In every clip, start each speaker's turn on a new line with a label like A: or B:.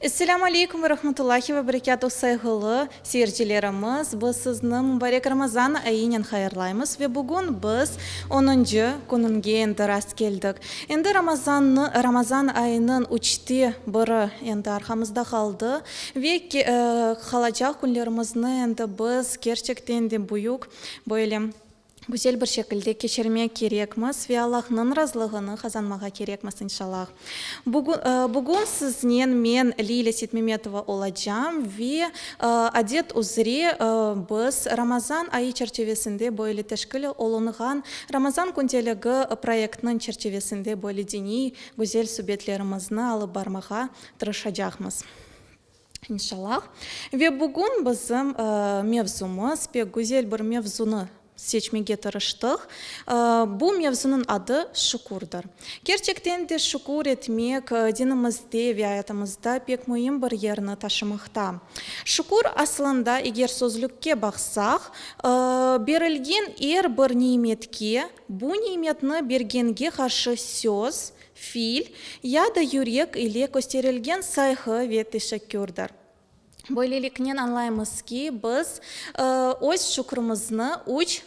A: Esselâmu aleykum ve rahmetullahi ve berekâtuh sayğılı seyircilerimiz, biz sizni mübarek Ramazan ayınen hayırlaymız ve bugün biz onuncı kününge endi rast keldik. Endi Ramazannı, Ramazan ayınıñ üçte biri endi arqamızda qaldı ve qalacaq künlerimizni endi biz kerçekten de büyük böyle güzel bir şekilde keçirmek kerekmiz ve Allahnıñ razılığını qazanmağa kerekmiz, inşallah. Bugün siznen men, Lilâ Seytmemetova, olacam ve adet üzre biz Ramazan ayı çerçivesinde böyle teşkil olunğan Ramazan kündeligi proyektiniñ çerçivesinde böyle diniy güzel subetlerimizni alıp barmağa tırışacaqmız. İnşallah. Ve bugün bizim mevzumız, pek güzel bir mevzunı seçmege tırıştıq. Bu mevzunıñ adı şükürdir. Kerçekten de şükür etmek dinimizde ve ayatımızda pek müim bir yerni taşımaqta. Şükür aslında, eger sözlükke baqsaq, berilgen er bir nimetke, bu nimetni bergenge qarşı söz, Fiil, ya da yürek ile kösterilgen sayğı ve teşekkürdir. Böyleliknen añlaymız ki, biz öz şükrümizni üç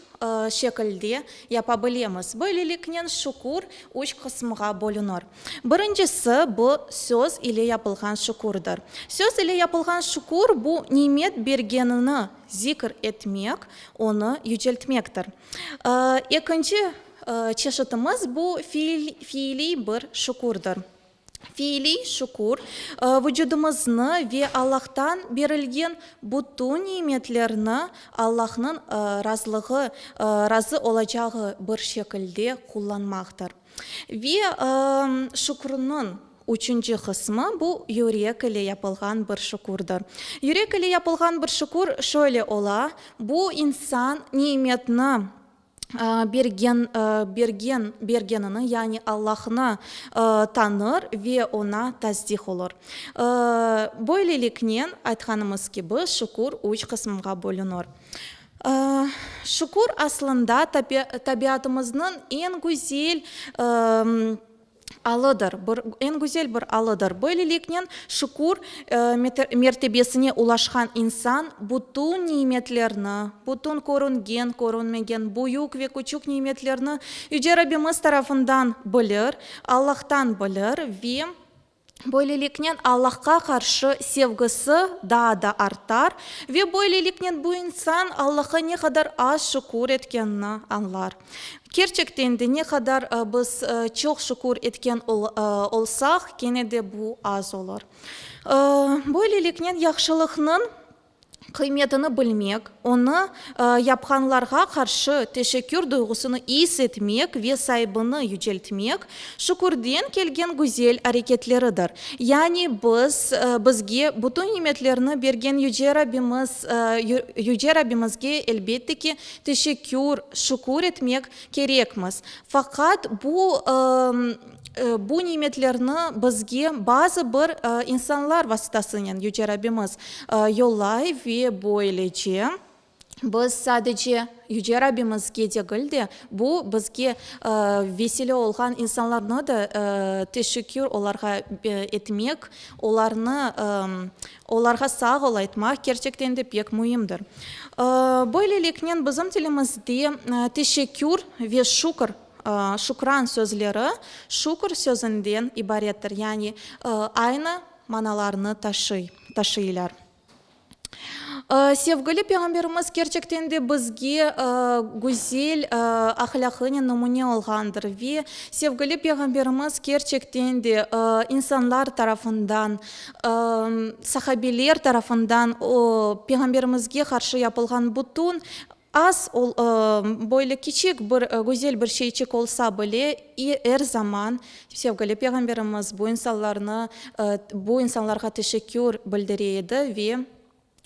A: şekilde yapa bilemiz. Böyleliknen şükür üç qısımğa bölünir. Birincisi, bu söz ile yapılğan şükürdir. Söz ile yapılğan şükür, bu nimet bergenini zikr etmek, onı yüceltmektir. Ekinci çeşitimiz, bu fiiliy bir şükürdir. Fiiliy şükür, vucudımıznı ve Allahtan berilgen bütün nimetlerni Allahnıñ razılığı, razı olacağı bir şekilde qullanmaqtır. Ve şükrüniñ üçünci qısmı, bu yürek ile yapılğan bir şükürdir. Yürek ile yapılğan bir şükür şöyle ola, bu insan nimetni bergen, bergen, bergenini, yani Allahnı tanır ve oña tasdiq olur. Böyleliknen, aytqanımız kibi, şükür üç qısımğa bölünir. Şükür aslında tabiatımıznıñ eñ güzel alıdır, bir, eñ güzel bir alıdır. Böyleliknen, şükür mertebesine ulaşqan insan bütün nimetlerni, bütün körüngen, körünmegen, büyük ve küçük nimetlerni Yüce Rabbimiz tarafından bilir, Allahtan bilir ve Böyleliknen Allahqa qarşı sevgisi daa da artar ve böyleliknen bu insan Allahqa ne qadar az şükür etkenini añlar. Kerçekten de ne qadar biz çoq şükür etken olsaq, kene de bu az olur. Böyleliknen yahşılıqnıñ qıymetini bilmek, onı yapqanlarğa qarşı teşekkür duyğusını is etmek ve saibini yüceltmek, şükürden kelgen güzel areketleridir. Yani biz, bizge bütün nimetlerni bergen Yüce Rabbimiz, Yüce Rabbimizge, elbette ki, teşekkür, şükür etmek kerekmiz. Faqat bu, Bu nimetlerni bizge bazı bir insanlar vasıtasınen Yüce Rabbimiz yollay ve böylece biz sadece Yüce Rabbimizge degil de, bu bizge vesile olğan insanlarnı da teşekkür olarğa etmek, olarnı olarğa sağ ol aytmaq kerçekten de pek müimdir. Böyleliknen bizim tilimizde teşekkür ve şükür Şükran sözleri şükür sözünden ibarettir, yani aynı manalarnı taşıy, taşıylar. Sevgili Peyğamberimiz kerçekten de bizge güzel ahlâqınen numune olğandır ve sevgili Peyğamberimiz kerçekten de insanlar tarafından, sahabeler tarafından Peyğamberimizge qarşı yapılğan bütün Az, böyle kiçik bir, güzel bir şeyçik olsa bile, er zaman sevgili Peyğamberimiz bu insanlarnı, bu insanlarğa teşekkür bildire edi ve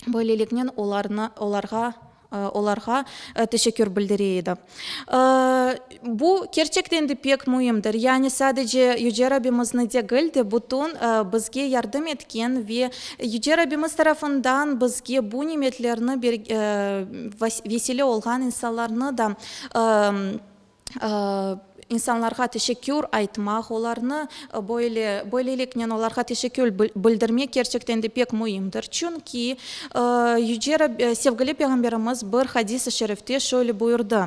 A: böyleliknen olarnı, olarğa, olarğa teşekkür bildire edi. Bu kerçekten de pek müimdir. Yani sadece Yüce Rabbimizni degil de, bütün bizge yardım etken ve Yüce Rabbimiz tarafından bizge bu nimetlerni vesile olğan insanlarnı da. İnsanlarğa teşekkür aytmaq, olarnı böyle, böyleliknen olarğa teşekkür bildirmek kerçekten de pek müimdir. Çünki Yüce sevgili Peyğamberimiz bir hadis-i şerifte şöyle buyurdı,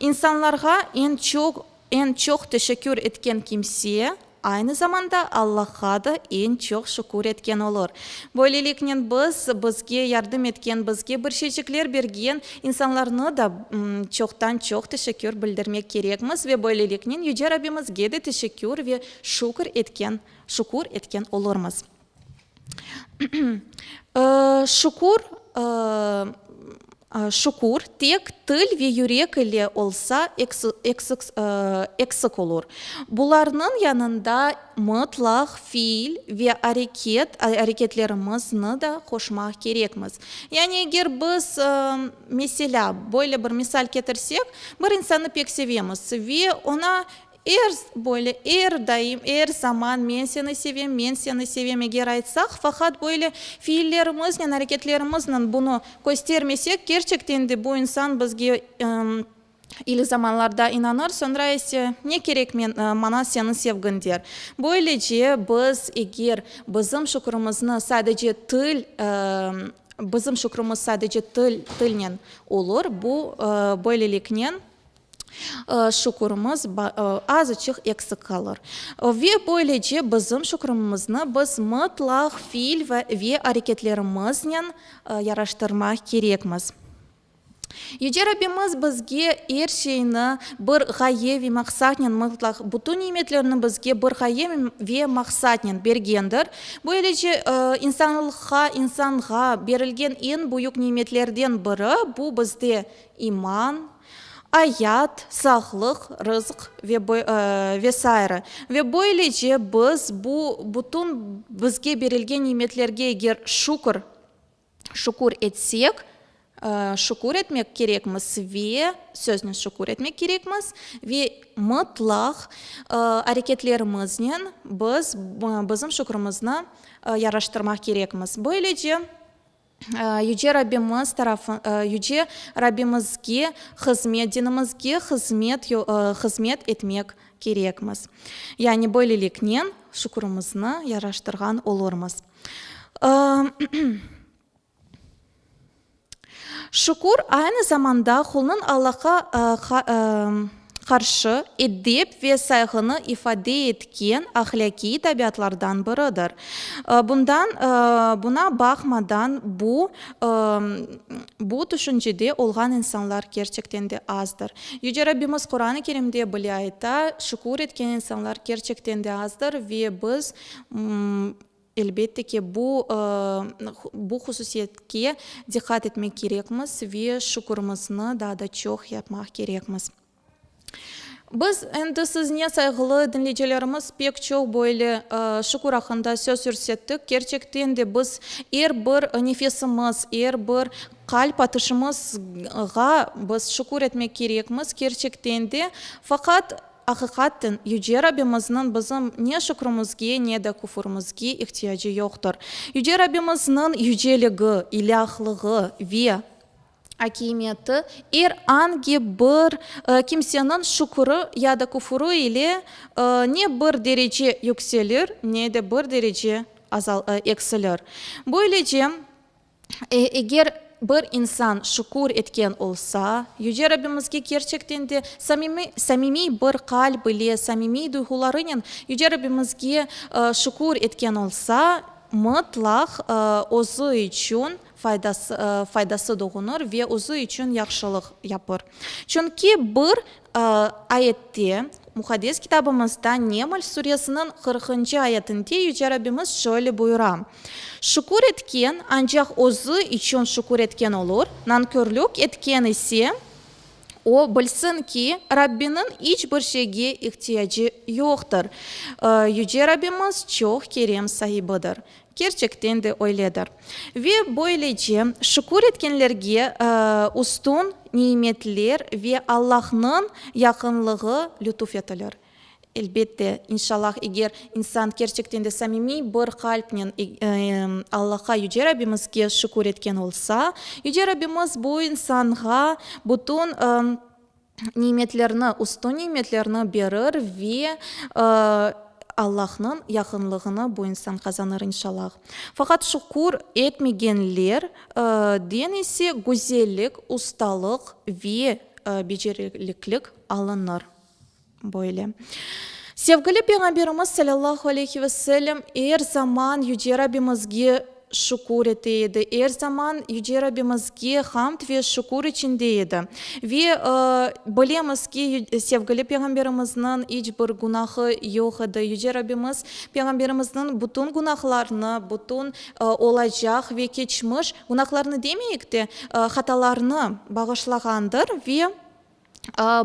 A: İnsanlarğa eñ çoq eñ çoq teşekkür etken kimse, Aynı zamanda Allahqa da eñ çoq şükür etken olur. Böyleliknen biz, bizge yardım etken, bizge bir şeycikler bergen insanlarnı da çoqtan-çoq teşekkür bildirmek kerekmiz ve böyleliknen Yüce Rabbimizge de teşekkür ve şükür etken, şükür etken olurmız. Şükür, şükür tek til ve yürek ile olsa eksik olur. Bularnıñ yanında mıtlaq fiil ve areket, areketlerimizni da qoşmaq kerekmiz. Yani eger biz, meselâ, böyle bir misal ketirsek, bir insannı pek sevemiz ve oña Er, böyle, er daim, er zaman men seni sevem, men seni sevem eger aytsaq, faqat böyle fiillerimiznen, areketlerimiznen bunı köstermesek, kerçekten de bu insan bizge ilk zamanlarda inanır, soñra ise ne kerek men, maña seniñ sevgiñ der. Böylece biz eger bizim şükrümizni sadece til, bizim şükrümiz sadece til, tilnen olur, bu böyleliknen Şükürimiz azıçıq eksik qalır. Ve böylece bizim şükrümimizni biz mıtlaq fiil ve areketlerimiznen yaraştırmaq kerekmiz. Yüce Rabbimiz bizge er şeyni bir ğaye ve maqsatnen, mıtlaq bütün nimetlerni bizge bir ğaye ve maqsatnen bergendir. Böylece insanlıqqa, insanğa berilgen eñ büyük nimetlerden biri, bu bizde iman, ayat, sağlıq, rızq ve ve saire. Ve böylece biz bu bütün bizge berilgen nimetlerge eger şükür şükür etsek, şükür etmek kerekmiz ve söznen şükür etmek kerekmiz ve mıtlaq areketlerimiznen biz bizim şükrümizni yaraştırmaq kerekmiz. Böylece Yüce Rabbimiz tarafı, Yüce Rabbimizge hızmet, dinimizge hızmet, hızmet etmek kerekmiz. Yani böyleliknen şükürimizni yaraştırğan olurmız. Şükür aynı zamanda qulnıñ Allahqa qarşı edep ve sayğını ifade etken ahlâkiy tabiatlardan biridir. Bundan, buna baqmadan, bu, bu tüşüncede olğan insanlar kerçekten de azdır. Yüce Rabbimiz Quran-ı Kerimde bile ayta, şükür etken insanlar kerçekten de azdır ve biz, Elbette ki, bu, bu hususiyetke diqqat etmek kerekmiz ve şükürimizni daa da çoq yapmaq kerekmiz. Biz endi siznen, sayğılı diñleyicilerimiz, pek çoq böyle şükür aqqında söz yürsettik. Kerçekten de biz er bir nefesimiz, er bir qalp atışımızğa biz şükür etmek kerekmiz, kerçekten de. Faqat Aqiqaten, Yüce Rabbimizniñ bizim ne şükrümizge, ne de küfürümizge ihtiyacı yoqtır. Yüce Rabbimizniñ yüceligi, ilâhlığı ve akimiyeti er angi bir kimseniñ şüküri ya da küfürü ile ne bir derece yükselir, ne de bir derece eksilir. Böylece, Eger bir insan şükür etken olsa, Yüce Rabbimizge kerçekten de samimiy bir qalb ile, samimiy duyğularınen Yüce Rabbimizge şükür etken olsa, mıtlaq özü içün faydası doğunır ve özü içün yahşılıq yapır. Çünki bir ayette, Muqaddes Kitabımızda Neml suresiniñ qırqıncı ayetinde Yüce Rabbimiz şöyle buyura, Şükür etken ancaq özü içün şükür etken olur, nankörlük etken ise, o bilsin ki, Rabbiniñ iç bir şeyge ihtiyacı yoqtır. Yüce Rabbimiz çoq kerem saibidir. Kerçekten de öyledir. Ve böylece şükür etkenlerge üstün nimetler ve Allahnıñ yaqınlığı lütuf etilir. Elbette, inşallah, eger insan kerçekten de samimiy bir qalpnen Allahqa, Yüce Rabbimizge şükür etken olsa, Yüce Rabbimiz bu insanğa bütün. Nimetlerni, üstün nimetlerni berir ve Allahnıñ yaqınlığını bu insan qazanır, inşallah. Faqat şükür etmegenler den ise güzellik, ustalıq ve beceriklilik alınır. Böyle. Sevgili Peyğamberimiz salâllahu aleyhi ve sellem er zaman Yüce Rabbimizge şükür ete edi, er zaman Yüce Rabbimizge hamd ve şükür içinde edi. Ve bilemiz ki, sevgili Peyğamberimizniñ iç bir günahı yoq edi. Yüce Rabbimiz Peyğamberimizniñ bütün günahlarını, bütün olacaq ve keçmiş günahlarını demeyik de, hatalarını bağışlağandır ve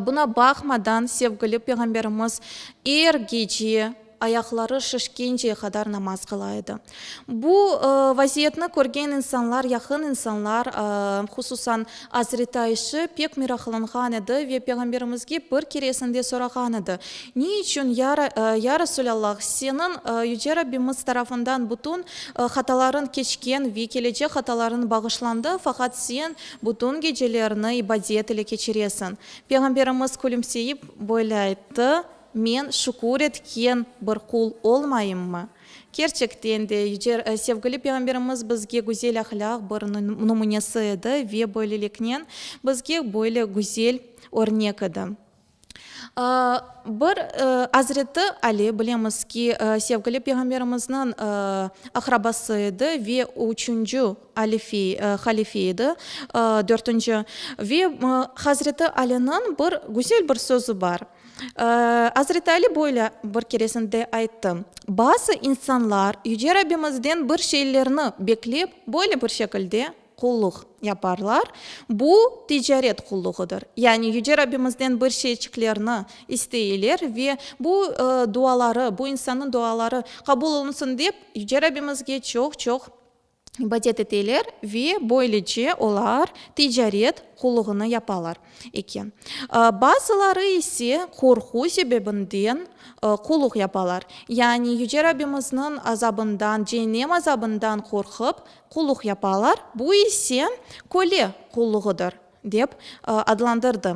A: Buna baqmadan, sevgili Peyğamberimiz er gece ayaqları şişkenceye qadar namaz qıla edi. Bu vaziyetni körgen insanlar, yaqın insanlar, hususan Azreti Ayşe pek meraqlanğan edi ve Peyğamberimizge bir keresinde sorağan edi, Ne içün, ya Resulallah, seniñ Yüce Rabbimiz tarafından bütün hatalarıñ keçken ve kelecek hatalarıñ bağışlandı, faqat sen Bütün gecelerni ibadet ile keçiresiñ. Peyğamberimiz külümseyip böyle ayttı, Men şükür etken bir qul olmayımmı? Kerçekten de, Yüce, sevgili Peyğamberimiz bizge güzel ahlâq bir numunesi edi ve böyleliknen bizge böyle güzel örnek edi. Bir Azreti Ali, bilemiz ki, sevgili Peyğamberimizniñ aqrabası edi ve üçünci halife edi, dörtünci. Ve Hazreti Aliniñ bir güzel bir sözü bar. Azreti Ali böyle bir keresinde ayttı, Bazı insanlar Yüce Rabbimizden bir şeylerni beklep, böyle bir şekilde qulluq yaparlar, bu ticaret qulluğıdır. Yani Yüce Rabbimizden bir şeyçiklerni isteyler ve bu duaları, bu insannıñ duaları qabul olunsın dep, Yüce Rabbimizge çoq-çoq ibadet eteler ve böylece olar ticaret qulluğını yapalar eken. Bazıları ise qorqu sebebinden qulluq yapalar. Yani Yüce Rabbimizniñ azabından, cehennem azabından qorqıp, Qulluq yapalar, bu ise köle qulluğıdır, dep adlandırdı.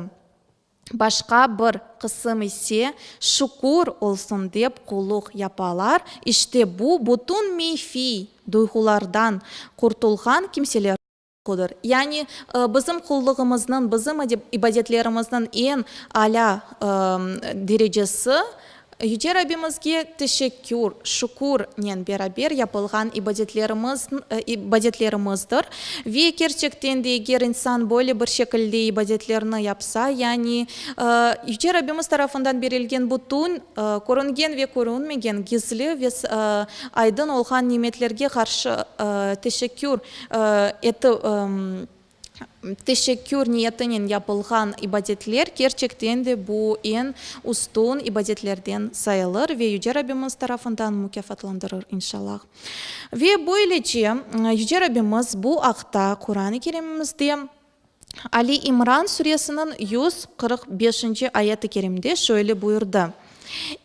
A: Başqa bir qısım ise şükür olsun dep qulluq yapalar, işte bu bütün menfiy duyğulardan qurtulğan kimselerniñ qulluğıdır. Yani bizim qulluğımıznıñ, bizim ibadetlerimizniñ eñ alâ derecesi Yüce Rabbimizge teşekkür, şükürnen beraber yapılğan ibadetlerimiz, ibadetlerimizdir. Ve kerçekten de eger insan böyle bir şekilde ibadetlerni yapsa, yani Yüce Rabbimiz tarafından berilgen bütün körüngen ve körünmegen, gizli ve aydın olğan nimetlerge qarşı teşekkür etip, Teşekkür niyetinen yapılğan ibadetler kerçekten de bu eñ üstün ibadetlerden sayılır ve Yüce Rabbimiz tarafından mukâfatlandırır, inşallah. Ve böylece Yüce Rabbimiz bu aqta Quran-ı Kerimimizde Ali İmran suresiniñ 145-nci ayet-i kerimde şöyle buyurdı,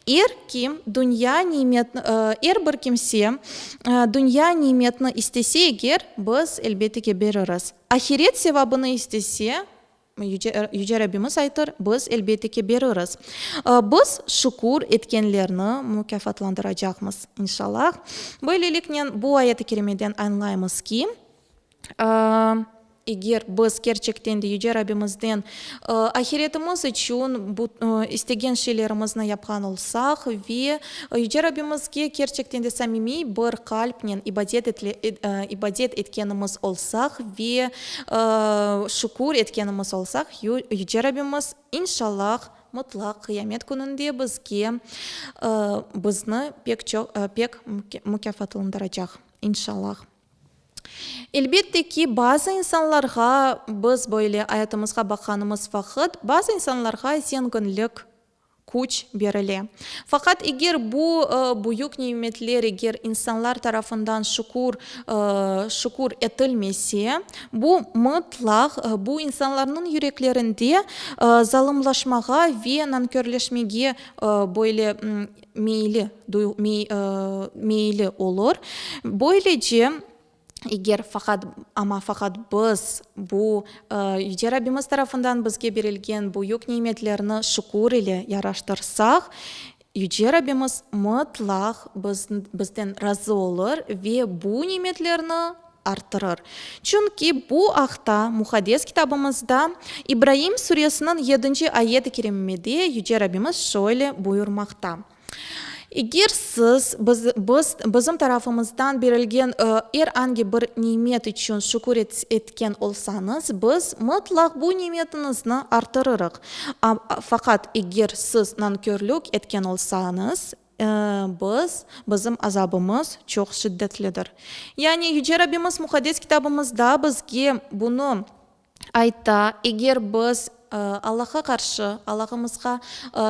A: Er kim dünya nimetni, er bir kimse dünya nimetni istese eger, biz, elbette ki, beririz. Ahiret sevabını istese, Yüce Rabbimiz aytır, biz, elbette ki, beririz. Biz şükür etkenlerni mukâfatlandıracaqmız, inşallah. Böyleliknen, bu ayet-i kerimeden añlaymız ki, Eger biz kerçekten de Yüce Rabbimizden ahiretimiz içün istegen şeylerimizni yapqan olsaq ve Yüce Rabbimizge kerçekten de samimiy bir qalpnen ibadet etkenimiz olsaq ve şükür etkenimiz olsaq, Yüce Rabbimiz, inşallah, mutlaq qıyamet kününde bizge bizni pek çoq pek mukâfatlandıracaq, inşallah. Elbette ki, bazı insanlarğa, biz böyle ayatımızğa baqqanımız vaqıt, bazı insanlarğa zenginlik, küç berile. Faqat eger bu büyük nimetler eger insanlar tarafından şükür, şükür etilmese, bu mıtlaq bu insanlarnıñ yüreklerinde zalımlaşmağa ve nankörleşmege böyle meyli, meyli olur. Böylece, Eger faqat, amma faqat biz bu Yüce Rabbimiz tarafından bizge berilgen büyük nimetlerni şükür ile yaraştırsaq, Yüce Rabbimiz mıtlaq bizden razı olur ve bu nimetlerni arttırır. Çünki bu aqta Muqaddes Kitabımızda İbraim suresiniñ yedinci ayet-i kerimede Yüce Rabbimiz şöyle buyurmaqta, Eger siz biz, bizim tarafımızdan berilgen er angi bir nimet içün şükür etken olsañız, biz mıtlaq bu nimetiñizni arttırırıq. Faqat eger siz nankörlük etken olsañız, biz, bizim azabımız çoq şiddetlidir. Yani Yüce Rabbimiz Muqaddes Kitabımızda bizge bunı ayta, eger biz Allahqa qarşı, Allahımızğa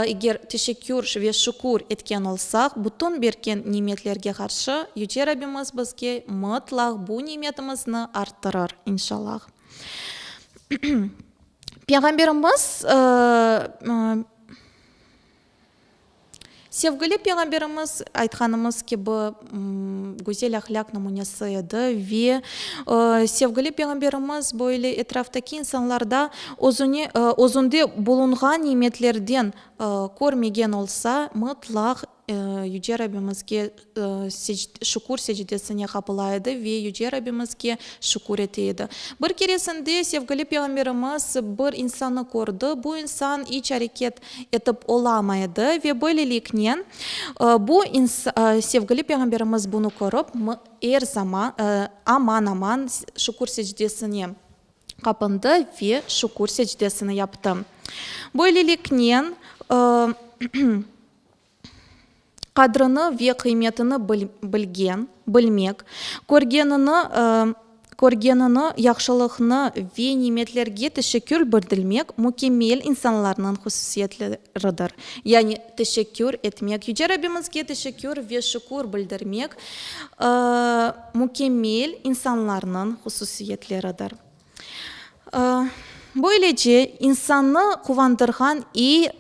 A: eger teşekkür ve şükür etken olsaq, bütün bergen nimetlerge qarşı Yüce Rabbimiz bizge mıtlaq bu nimetimizni arttırır, inşallah. Peyğamberimiz Sevgili Peyğamberimiz, aytqanımız kibi, güzel ahlâq nümünesi edi ve sevgili Peyğamberimiz böyle etraftaki insanlarda özüne, özünde bulunğan nimetlerden körmegen olsa, mıtlaq Yüce Rabbimizge şükür secdesine qapıla edi ve Yüce Rabbimizge şükür ete edi. Bir keresinde sevgili Peyğamberimiz bir insannı kördi, bu insan iç areket etip olamay edi ve böyleliknen bu sevgili Peyğamberimiz bunı körip, er zaman, aman-aman şükür secdesine qapındı ve şükür secdesini yaptı. Böyleliknen, Qadrini ve qıymetini bilgen, bilmek, körgenini, körgenini, yahşılıqnı ve nimetlerge teşekkür bildirmek mükemmel insanlarnıñ hususiyetleridir. Yani teşekkür etmek, Yüce Rabbimizge teşekkür ve şükür bildirmek mükemmel insanlarnıñ hususiyetleridir. Böylece, insannı quvandırğan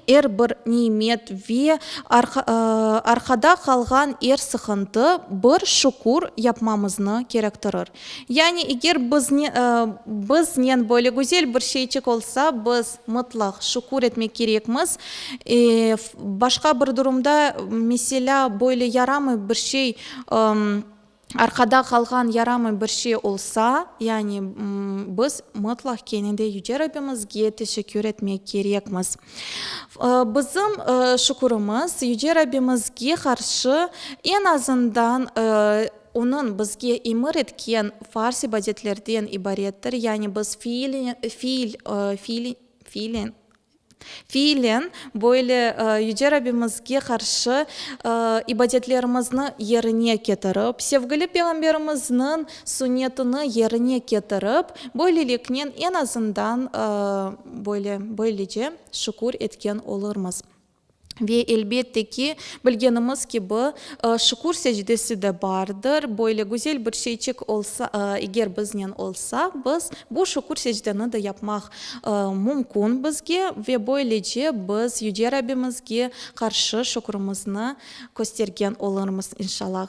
A: er bir nimet ve arqada qalğan er sıqıntı bir şükür yapmamıznı kerektirir. Yani, eger biznen böyle güzel bir şeyçik olsa, biz mıtlaq şükür etmek kerekmiz. Başqa bir durumda, meselâ, böyle yaramay bir şey, Arqada qalğan yaramay bir şey olsa, yani biz mıtlaq kene de Yüce Rabbimizge teşekkür etmek kerekmiz. Bizim şükürimiz Yüce Rabbimizge qarşı eñ azından Onıñ bizge emir etken farz ibadetlerden ibarettir, yani biz fiil, fiil, fiil, fiilen, Fiilen, böyle Yüce Rabbimizge qarşı ibadetlerimizni yerine ketirip, sevgili Peyğamberimizniñ sunnetini yerine ketirip, böyleliknen eñ azından böyle, böylece şükür etken olurmız. Ve elbette ki, bilgenimiz kibi, şükür secdesi de bardır. Böyle güzel bir şeyçik olsa, eger biznen olsa, biz bu şükür secdeni de yapmaq mümkün bizge ve böylece biz Yüce Rabbimizge qarşı şükrümizni köstergen olurmız, inşallah.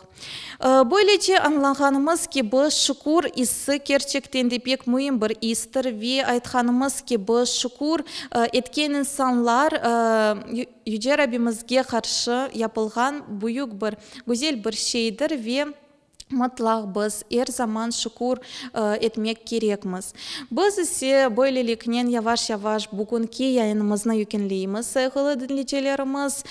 A: Böylece, añlağanımız kibi, şükür issi kerçekten de pek müim bir istir ve aytqanımız kibi, şükür etken insanlar Yüce Rabbimizge qarşı yapılğan büyük bir, güzel bir şeydir ve mıtlaq biz er zaman şükür etmek kerekmiz. Biz ise böyleliknen yavaş-yavaş bugünki yayınımıznı yekünleymiz, sayğılı diñleyicilerimiz.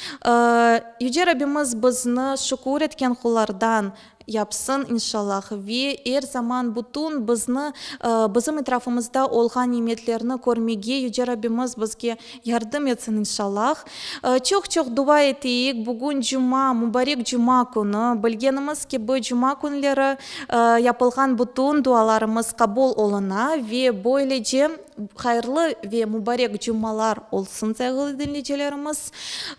A: Yüce Rabbimiz bizni şükür etken qullardan yapsın, inşallah, ve er zaman bütün bizni, bizim etrafımızda olğan nimetlerni körmege Yüce Rabbimiz bizge yardım etsin, inşallah. Çoq-çoq dua eteyik, bugün cuma, mubarek cuma künü, bilgenimiz kibi, cuma künleri yapılğan bütün dualarımız qabul oluna ve böylece. Hayırlı ve mubarek cumalar olsun, sayğılı diñleyicilerimiz.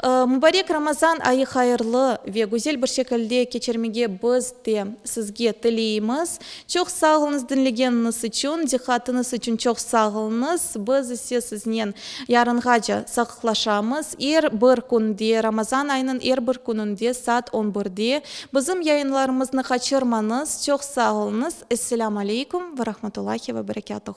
A: Mubarek Ramazan ayı hayırlı ve güzel bir şekilde keçirmege biz de sizge tileymiz. Çoq sağ oluñız diñlegeniñiz içün, diqqatıñız içün çoq sağ oluñız. Biz ise siznen yarınğaca sağlıqlaşamız. Er bir künde, Ramazan ayınıñ er bir kününde saat on birde bizim yayınlarımıznı qaçırmañız. Çoq sağ oluñız. Esselâmu aleykum ve rahmetullahi ve berekâtuh.